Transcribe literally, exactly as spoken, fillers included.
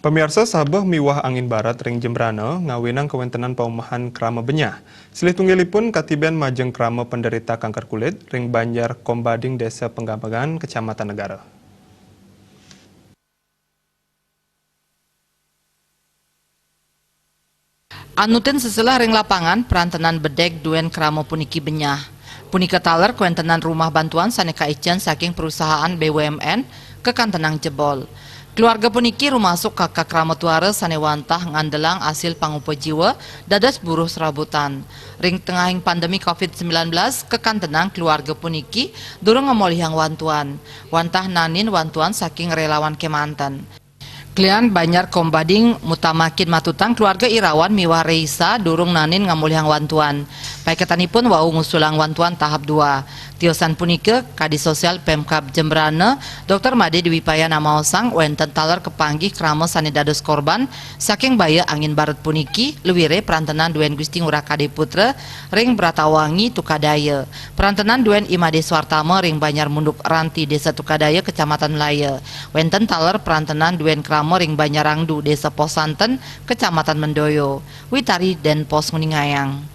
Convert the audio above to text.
Pamiarsa, sabeh miwah angin barat ring Jembrana ngawinang kawentenan paumahan krama benyah. Silih tunggilipun katiben majeng krama penderita kanker kulit ring Banjar Kombading, Desa Penggambangan, Kecamatan Negara. Anutin seselah ring lapangan, prantenan bedeg duen krama puniki benyah. Punika taler kawentenan rumah bantuan sane kaican saking perusahaan B U M N kakantenang jebol. Keluarga puniki rumasuk kaka krama tuara sane wantah ngandelang asil pangupa jiwa dados buruh serabutan. Ring tengahing pandemi covid sembilan belas, kakantenang keluarga puniki durung ngamolihang wantuan. Wantah nanin wantuan saking relawan kemanten. Klian Banjar Kombading mutamakin matutang keluarga Irawan miwah Reisa durung nanin ngamolihang wantuan. Paiketanipun wau ngusulang wantuan tahap dua. Tiosan punika, Kadi Sosial Pemkab Jembrana, Dokter Made Dwi Payana maosang wenten taler kapanggih krama sane dados korban saking baya angin barat puniki, luire prantenan duen Gusti Ngurah Kade Putra ring Bratawangi Tukadaya. Prantenan duen I Made Swartama ring Banjar Munduk Ranti, Desa Tukadaya, Kecamatan Melaya. Wenten taler prantenan duen krama ring Banjar Rangdu, Desa Pos Santen, Kecamatan Mendoyo. Witari Denpos nguningayang.